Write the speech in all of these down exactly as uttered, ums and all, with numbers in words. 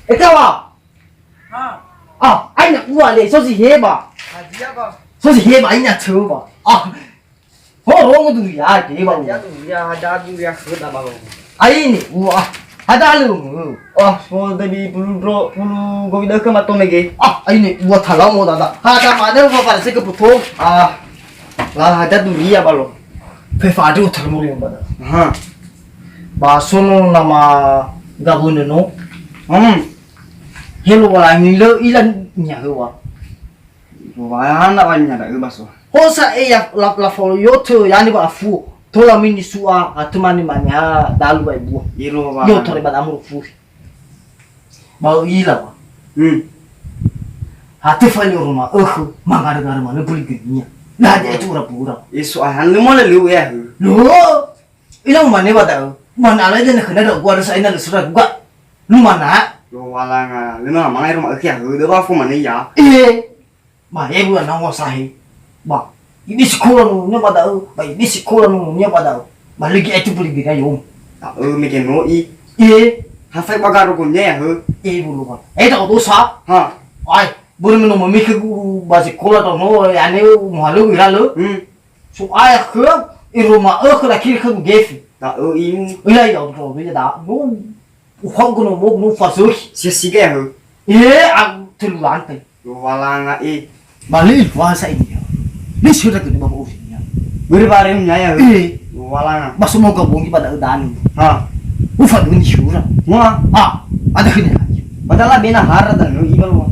Ekawa. Ha. Ah, aina ua le, so si heba. Hadia ba. So si heba, aina coba. Ah. Ho rongo duria ke ba. Hadia duria, hadia duria ke da ba lo. Aini ua. Hadia lu. Ah, so da bi pulu dro, pulu gowi da ke mato mege. Ah, aini ua thalau mo dada. Hadia mana fa fa se ke puto. Ah. La hadia duria ba lo. Fe fa du thalau mo yo ba da. Ha. Ba sono nama gabunde no. Hmm. Helo wala ni lö ila nya höwa. Wa na wa nya da baso. Hosa e ya la, la folo yoto yani ba afu. Tola mini su'a atmani mani ha dalu ba ibu. Iro wa. Yo tore ba amru fu. Ba ila wa. Hmm. Hate fa ni ruma eh mangada-gada mana beli dunia. Nah, dia itu ura pura. Isu ahan lu mo le lu ya. Lo. Ila umane ba da'ö. Umane alai dene khöna da'ö gua rasa ina le sura gua. Lumana. Lo walanga, lema mangai ruma ökhi ahö, de ba fo mane ya. Eh. Ba ebu na wa sahi. Ba. Ini sekolah nu nia ba da'ö, ba ini sekolah nu nia ba da'ö. Ba legi itu beli bina yom. Da'ö mege no'i. Eh. Hafai ba garo gonya ya hö. Eh, bulu ba. Eh, tak dosa. Ha. Ai, boleh meno memikir guru ba sekolah tau no, ane muhalu ira le. Hmm. So ayah ke, i Roma eh ke laki ke gefi. Da'ö imu. Ila ya, udah ya da. Bon. Uhagu no mo no fasökhi. Sia siga ya hö. Eh, aku telu lantai. Lo walanga eh. Bali wasa ini ya. Ni sudah ke di bawah usinya. Beri bareng ya ya hö. Eh. Lo walanga. Ba semoga bongi pada dani. Ha. Ufa duni syura. Wah. Ah, ada kena. Padahal bena hara dan lo iba lo.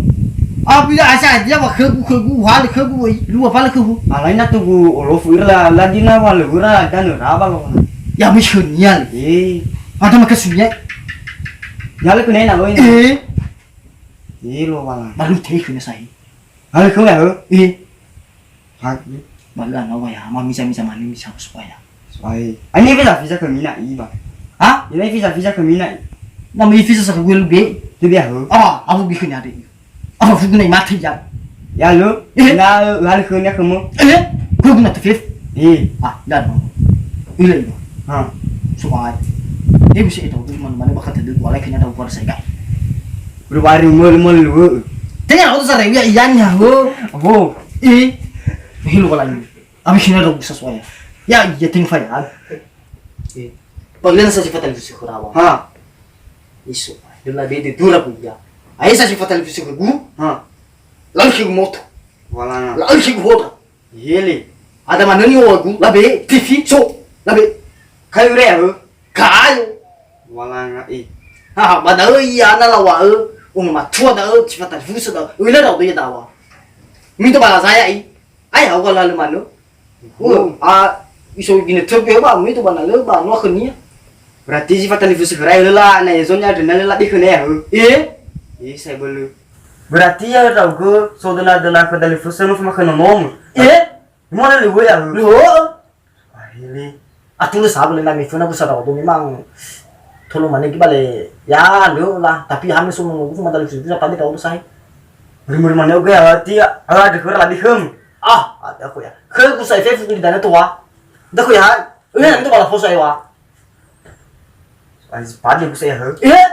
Ah, bila asa dia wa khögu, khögu, hal khögu, lu apa la khögu. Alaina tugu olofu ira la, la dina wa le ura dan raba lo. Ya, mis khönia. Eh. Ada maka sunya. Ya le kena na lo ini. Eh. Eh, lo wala. Baru teh kena sai. Hal khögu ya hö. Eh. Ha. Ba lö ana wa ya, ma misa-misa mane misa supaya. Ai. Ai ne visa visa ke mina i ba. Ha? Ina visa visa ke mina i. Na mi visa sa ke lu be. Te bia ho. Ah, aku bikin ada. Apa fuguna mati ya. Ya lo. Eh. Na hal khögu ya kamu. Eh. Aku na tefif. Eh. Ah, dan. Ile. Ha. Supaya. Dia bisa itu mana mana bakal tadi gua lagi na ada gua saya. Berbaru mul mul. Tengah aku tuh sare ya ianya ho. Oh. Eh. Hilu kalau ini. Abi sina do bisa soalnya. Ya, ya ting fa ya. Eh. Paglen sa sifat televisi kurawa. Ha. Isu. Dela bede dura bu ya. Ai sa sifat televisi ke gu. Ha. Lalu ke moto. Wala. Lalu ke hoda. Yele. Ada mana ni wa gu? Labe T V so. Labe. Kayu re ya. Kayu. Walanga eh. Ha, ba da'ö ia na lawa'ö, ono matua da'ö, sifat talifusö da'ö. Öila da'ö ia dawa. Mito bala saya i. Ai hau kala le manö. Oh. A iso gine töke ba mito bana le ba no khönia. Berarti sifat talifusö khöra öla na ezonya dena le labi khönia hö. Eh? Eh, saya belu. Berarti ya tau ke so dena dena ke talifusö no sama khöna nomo. Eh? Mana le ya hö? Lo. Akhirnya, atulö sabu le nami funa busa tau memang tolo mane gibale ya lo lah, tapi hami so menunggu mata lucu itu sampai tau sai. Rumah mane oke ya, ti ala de kura labi hem. Ah, ada aku ya. Ke busa efek di dana tua. Dah aku ya. Eh, itu bala fosa ya wa. Ai sepadi busa ya. Eh.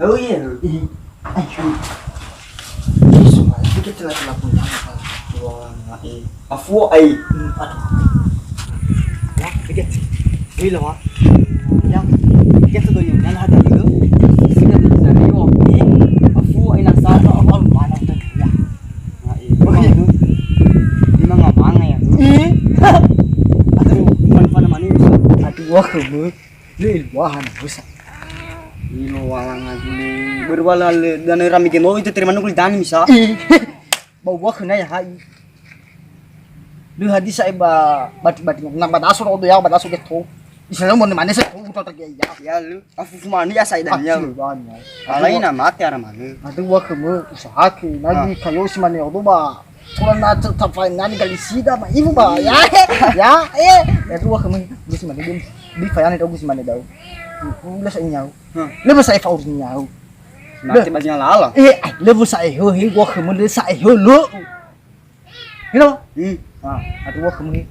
Oh iya. Ih. Ayo. Ih, semua. Kita telah telah punya. Wah, eh. Afu ai. Hmm, aduh. Ya, bikin. Wih, lo, ha. Ya. Bikin tuh doyong, nyala ada gitu. Sehingga di sana yo, ini. Afu ai nasa, apa lu mana tuh? Ya. Nah, eh. Oke. Ini mah nggak mana ya? Eh. Aduh, mana mana mana. Aduh, wah, kamu. Lu ilmuahan, bisa. Ini lo walang aja nih. Berwala le, dan rami ke mau itu terima nukul dani bisa. Ih. Bau gua kena ya hai. Lu hadis saya ba bat bat na badaso do ya badaso geto. Isana mo mane sa to uta tak ya. Ya lu, afu mani ya saya dan ya. Alaina mate ara mane. Ada gua kemu usaha ke nagi kayo si mane odo ba. Kalau na tetap nani kali sida ma ibu ba ya. Ya eh. Ya tu gua kemu si mane di fayane do si mane dau. Lu sa nyau. Lu sa fa nyau. Mate ba zinga lala. Eh, ai, lö wösa'ehö he, wa khömö lö sa'ehö lö. Hello? Hmm. Ah, aduh, wa khömö he.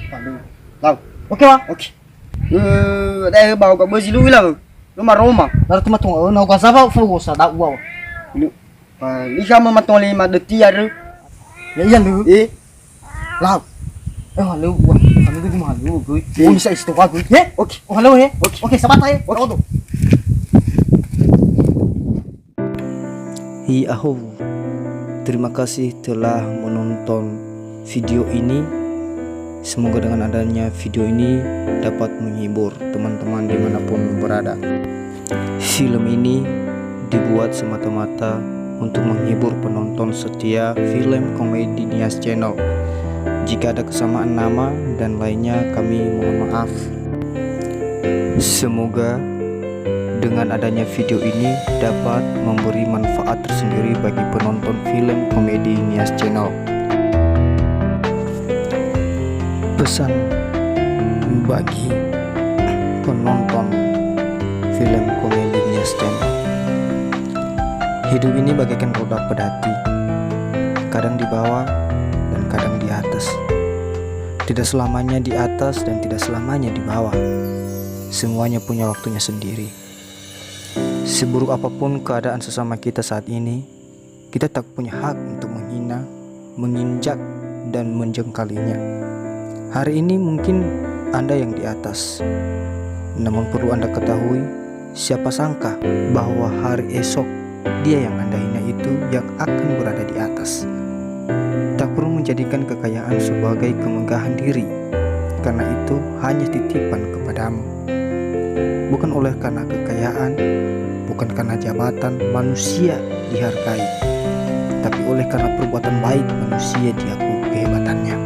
Aduh. Lau. Oke, wa? Oke. Eh, dai ba ga bözi lu ila. Lu maroma. Lalu teman tuh, na gua zaba fu gua sa da ua. Lu. Ba, li kha mö matole ma döti arö. Ya, iya, lu. Eh. Lau. Eh, halo, wa. Kami tu cuma halo, gue. Eh. Oh, bisa istiwa, gue. Eh? Oke. Oh, halo, eh. Oke. Oke, sabar, eh. Oke. Oke. Hi, aho. Terima kasih telah menonton video ini. Semoga dengan adanya video ini dapat menghibur teman-teman dimanapun berada. Film ini dibuat semata-mata untuk menghibur penonton setia film komedi Nias Channel. Jika ada kesamaan nama dan lainnya, kami mohon maaf. Semoga dengan adanya video ini dapat memberi manfaat tersendiri bagi penonton film komedi Nias Channel. Pesan bagi penonton film komedi Nias Channel. Hidup ini bagaikan roda pedati, kadang di bawah dan kadang di atas. Tidak selamanya di atas dan tidak selamanya di bawah. Semuanya punya waktunya sendiri. Seburuk apapun keadaan sesama kita saat ini, kita tak punya hak untuk menghina, menginjak, dan menjengkalinya. Hari ini mungkin Anda yang di atas. Namun perlu Anda ketahui, siapa sangka bahwa hari esok dia yang Anda hina itu yang akan berada di atas. Tak perlu menjadikan kekayaan sebagai kemegahan diri, karena itu hanya titipan kepadamu. Bukan oleh karena kekayaan, bukan karena jabatan manusia dihargai, tapi oleh karena perbuatan baik manusia diakui kehebatannya.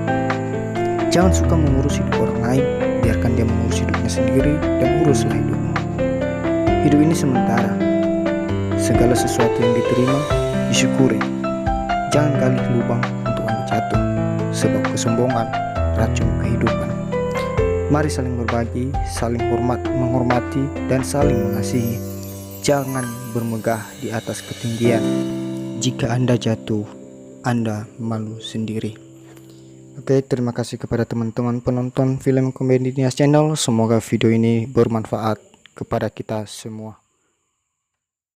Jangan suka mengurus hidup orang lain, biarkan dia mengurus hidupnya sendiri dan uruslah hidupmu. Hidup ini sementara. Segala sesuatu yang diterima, disyukuri. Jangan gali lubang untuk Anda jatuh, sebab kesombongan racun kehidupan. Mari saling berbagi, saling hormat, menghormati, dan saling mengasihi. Jangan bermegah di atas ketinggian. Jika Anda jatuh, Anda malu sendiri. Oke, terima kasih kepada teman-teman penonton film komedi Nias Channel. Semoga video ini bermanfaat kepada kita semua.